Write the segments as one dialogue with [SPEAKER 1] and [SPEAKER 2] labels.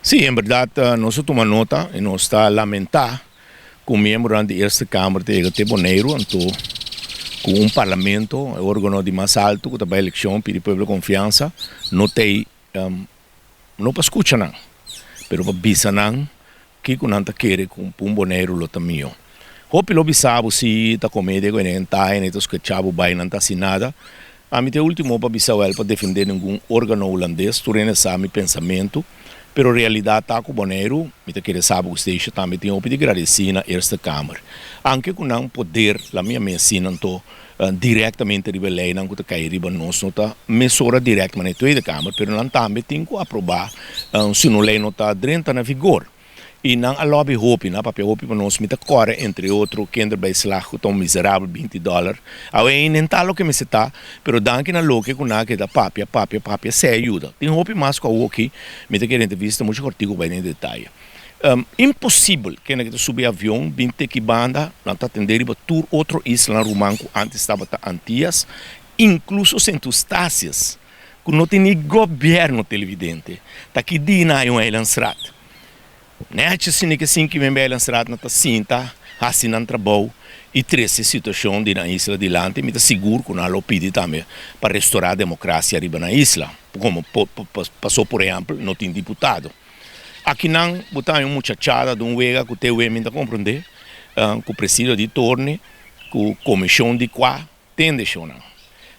[SPEAKER 1] Sí, en berdat nos a tuma nota i nos ta lamentá ku miembronan di Eerste Kamer ta yega te Boneiru anto ku un parlamento, e organo di mas altu ku ta bai elekshon pidi pueblo konfiansa, no t'ei no pa skucha nan, pero pa bisa nan kiko nan ta kere ku un Boneiru lo ta mihó. Hopi lo bisa bo si ta komedia ku e nan ta e nan ta skucha bo bai nan ta hasi nada. Ami ta e ultimo pa bisa wèl pa defendé ningun órgano hulandes, tur hende sa mi pensamentu, pero realidat ta ku Boneiru, mi ta kere sa bo ku Stacia tambe tin hopi di gradesí na Eerste Kamer. Anke ku nan poder, la mi a mes asina anto, direktamente riba e leinan ku ta kai riba nos no ta mesora dirèkt manera e Tweede Kamer, pero nan tambe tin ku aprobá si no lei no ta drenta na vigor. I nan a lobby hopi, nan a papia hopi pa nos. Mi ta kòrda entre otro kinderbijslag ku ta un miserabel 20 dòler. Awe ei ta loke mester ta, pero danki na loke ku nan a keda papia, papia, papia, esei a yuda. Tin hopi mas ku awoki, mi ta kere entrevista muchu kòrtiku bai den detaye. Imposibel kende ku ta subi avion bin te ki banda, nan ta atendé riba tur otro islanan ruman ku ántes tabata Antias, inkluso Sint Eustatius, ku no tin ni gobièrnu televidente, ta ki dina hay un eilandsraad. Nechi asina ke sin ki men eilandsraad nan ta sinta hasi nan trabou i trese situashon di nan isla dilanti, mi ta sigur ku nan lo pidi tambe pa restorá demokrasia riba nan isla, komo pasó por ehèmpel no tin diputado. Akinan bo ta haña un muchachada di un wega ku te we mi ta komprondé ku presidio di torne ku komishon di kua tende shownan.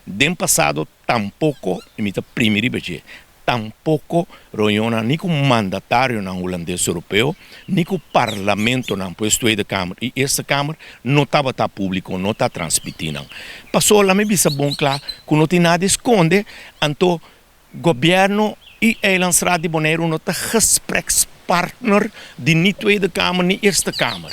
[SPEAKER 1] Den pasado tampoko, i mi ta primi riba dje, tampoko reunionnan ni ku mandatarionan hulandes europeo, ni ku parlamentonan, pues Tweede Kamer i Eerste Kamer, no tabata públiko, no ta transmití nan. Pasobra laat mi bisa bon kla ku no tin nada di skonde, anto gobièrnu i Eilandsraad di Boneiru no ta gesprekspartner di ni Tweede Kamer ni Eerste Kamer.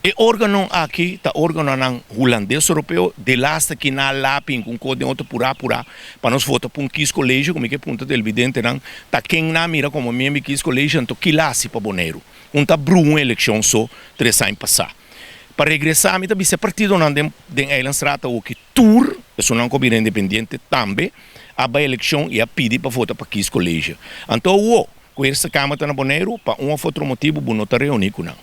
[SPEAKER 1] E órgano aki ta órganonan hulandes europeo, delaste ki nan a lapi ku un kos den otro purá purá pa nos vota pa un kiescollege, ku mi ke punta televidentenan ta ken nan a mira komo miembro di kiescollege, anto kila hasi pa Boneiru? Un ta brua un elekshon so 3 aña pasá. Pa regresá mi ta bisa e partidonan den Eilandsraad awoki tur, esunnan ku a bira independiente tambe, a bai elekshon i a pidi pa vota pa kiescollege. Anto awo, ku Eerste Kamer ta na Boneiru, pa un òf otro motibu bo no ta reuní ku nan.